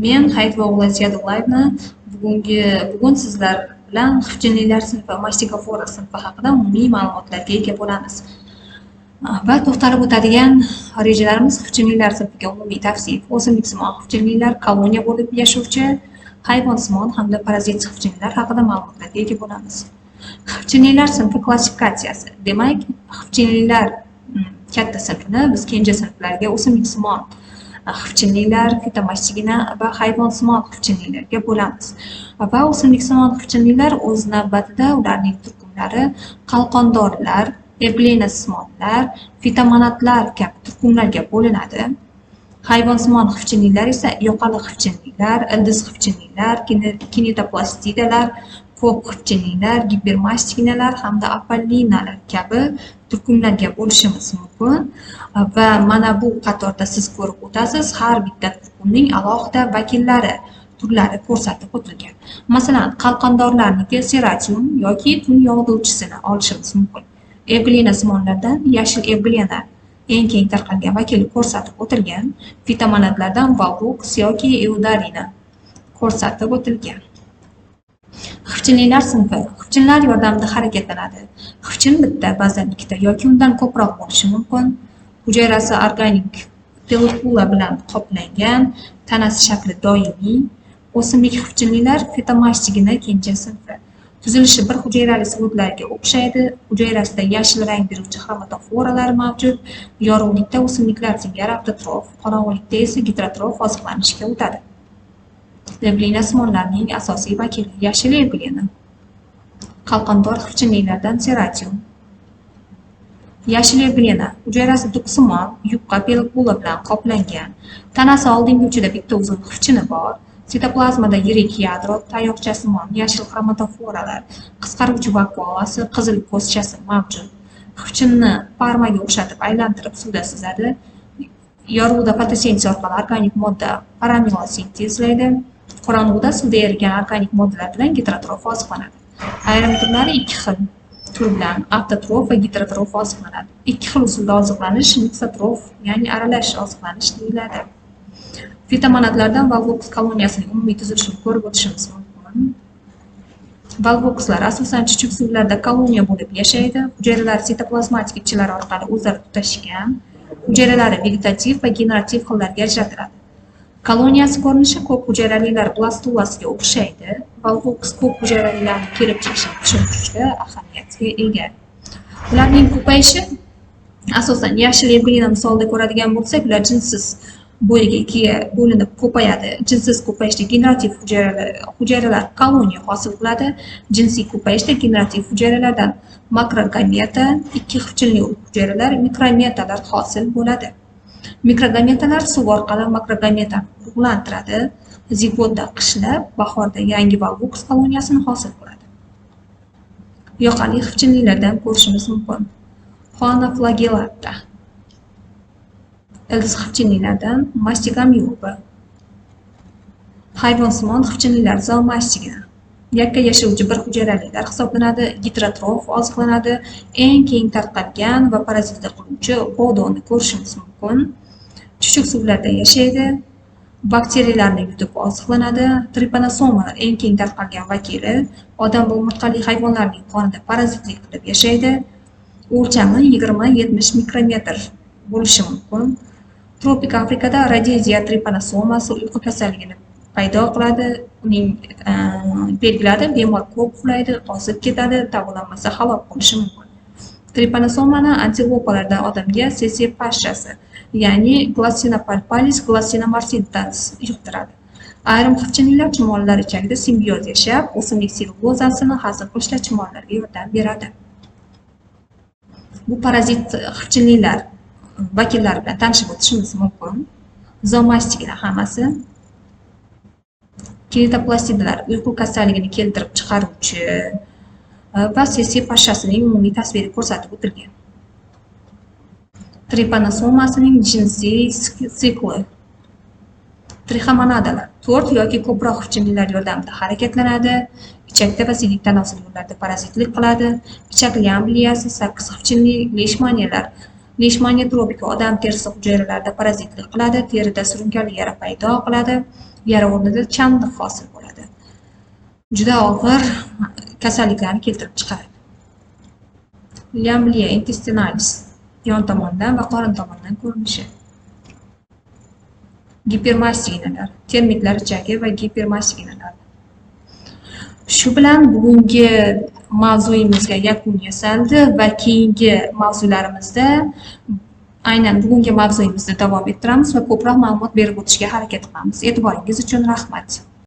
Men Hayitova Ziyodullaevna bugun sizlar bilan xipchinliklar sinfi Mastigophora sinfi haqida umumiy ma'lumotlarga ega bo'lamiz. Va to'xtalib o'tadigan rejalarimiz: xipchinliklar sinfiga umumiy tavsif, o'simliksimon xipchinliklar, koloniya bo'lib yashovchi hayvonsimon hamda parazit xipchinliklar haqida ma'lumotlarga ega bo'lamiz. Xipchinliklar sinfi klassifikatsiyasi. Demak, xipchinliklar katta sinfini biz kenja sinflarga o'simliksimon xipchinliklar, fitomastigina va hayvonsimon xipchinliklarga bo'lamiz. Va o'simliksimon xipchinliklar o'z navbatida ularning turkumlari qalqondorlar, evglenasimonlar, fitomonadlar kabi turkumlarga bo'linadi. Hayvonsimon xipchinliklar esa yoqali xipchinliklar, ildiz xipchinliklar, kinetoplastidalar, ko'p xipchinliklar, gipermastiginalar hamda apollinalar kabi turkumlarga bo'lishimiz mumkin. Va mana bu qatorda siz ko'rib o'tasiz, har bitta turkumning alohida vakillari, turlari ko'rsatib o'tilgan. Masalan, qalqondorlarniki seratium yoki tun yog'duvchisini olishimiz mumkin. Evglenasimonlardan yashil evglena eng keng tarqalgan vakili ko'rsatib o'tilgan. Fitomonadlardan volvox yoki eudarina ko'rsatib o'tilgan. Xipchinliklar sinfi. Xipchinlar yordamida harakatlanadi. Xipchin bitta, ba'zan ikkita yoki undan ko'proq bo'lishi mumkin. Hujayrasi organik pellikula bilan qoplangan, tanasi shakli doimiy. O'simlik xipchinliklar fitomastigina kenja sinfi. Tuzilishi bir hujayrali suvotlarga o'xshaydi. Hujayrasida yashil rang beruvchi xromatoforalar mavjud. Yorug'likda o'simliklar singari avtotrof, qorong'ulikda esa geterotrof oziqlanishga o'tadi. Evglenasimonlarning asosiy vakili yashil evglena. Qalqondor xipchinliklardan seratium. Yashil evglena hujayrasi duksimon, yupqa pellikula bilan qoplangan. Tanasi oldingi uchida bitta uzun xipchini bor. Sitoplazmada yirik yadro, tayoqchasimon yashil xromatoforalar, qisqaruvchi vakuolasi, qizil ko'zchasi mavjud. Xipchinni parmaga o'xshatib aylantirib suvda suzadi. Yorug'da fotosintez orqali organik modda paramila sintezlaydi. Qorong'uda suvda erigan organik moddalar bilan geterotrof oziqlanadi. Ayrim turlari ikki xil tur bilan avtotrof va geterotrof oziqlanadi. Ikki xil usulda oziqlanish miksotrof, ya'ni aralash oziqlanish deyiladi. Fitomonadlardan volvox koloniyasining umumiy tuzilishini ko'rib o'tishimiz mumkin. Volvoxlar asosan chuchuk suvlarda koloniya bo'lib yashaydi. Hujayralari sitoplazmatik ipchalar orqali o'zaro tutashgan. Hujayralari vegetativ va generativ xillarga ajratiladi. Koloniyasi ko'rinishi ko'p hujayralilar blastulasiga o'xshaydi. Volvox ko'p hujayralilarning kelib chiqishini tushuntirishda ahamiyatga ega. Ularning ko'payishi asosan yashil evglena misolida ko'radigan bo'lsak, ular jinssiz bo'yiga ikkiga bo'linib ko'payadi. Jinssiz ko'payishda generativ hujayralar koloniya hosil qiladi. Jinsiy ko'payishda generativ hujayralardan makrogameta, ikki xipchinli hujayralar, mikrometalar hosil bo'ladi. Mikrogametalar suv orqali makrogametani urug'lantiradi. Zigota qishlab, bahorda yangi volvox koloniyasini hosil qiladi. Yoqali xipchinliklardan ko'rishimiz mumkin. Choanoflagellata. Ildiz xipchinliklardan Mastigamyoba. Hayvonsimon xipchinliklar zoomastigina. Yakka yashovchi bir hujayralilar hisoblanadi, geterotrof oziqlanadi. Eng keng tarqalgan va parazitlik qiluvchi bodoni ko'rishimiz mumkin. Chuchuk suvlarda yashaydi. Bakteriyalarni yutib oziqlanadi. Tripanosomalar eng keng tarqalgan vakili. Odam va umurtqali hayvonlarning qonida parazitlik qilib yashaydi. O'lchami 20-70 mikrometr bo'lishi mumkin. Tropik Afrikada Rodeziya tripanosomasi uyqu kasalligini paydo qiladi. Uning belgilari: bemor ko'p uxlaydi, ozib ketadi, davolanmasa halok bo'lishi mumkin. Tripanosomani antilopalardan odamga tsetse pashshasi, ya'ni Glossina palpalis, Glossina morsitans yuqtiradi. Ayrim xipchinliklar chumolilar ichagida simbioz yashab, o'simlik sellyulozasini hazm qilishda chumolilarga yordam beradi. Bu parazit xipchinliklar vakillari bilan tanishib o'tishimiz mumkin. Zoomastiklar hammasi. Kinetoplastidalar uyqu kasalligini keltirib chiqaruvchi va tsetse pashshasining umumiy tasviri ko'rsatib o'tilgan. Tripanosomasining jinsiy sikli. Trixomonadalar 4 yoki ko'proq xipchinliklar yordamida harakatlanadi. Ichakda va siydik tanosil yo'llarida parazitlik qiladi. Ichak lyambliyasi, 8 xipchinli leishmaniyalar Leishmaniya tropika odam terisi hujayralarida parazitlik qiladi, terida surunkali yara paydo qiladi. Yara o'rnida chandiq hosil bo'ladi. Juda og'ir kasalliklarni keltirib chiqaradi. Lamblia intestinalis yon tomondan va qorin tomondan ko'rinishi. Gipermastiginalar, termitlar ichagi va gipermastiginalar. Shu bilan bugungi mavzuyimizga yakun yasaldi va keyingi mavzularimizda aynan bugungi mavzuyimizni davom ettiramiz va ko'proq ma'lumot berib o'tishga harakat qilamiz. E'tiboringiz uchun rahmat.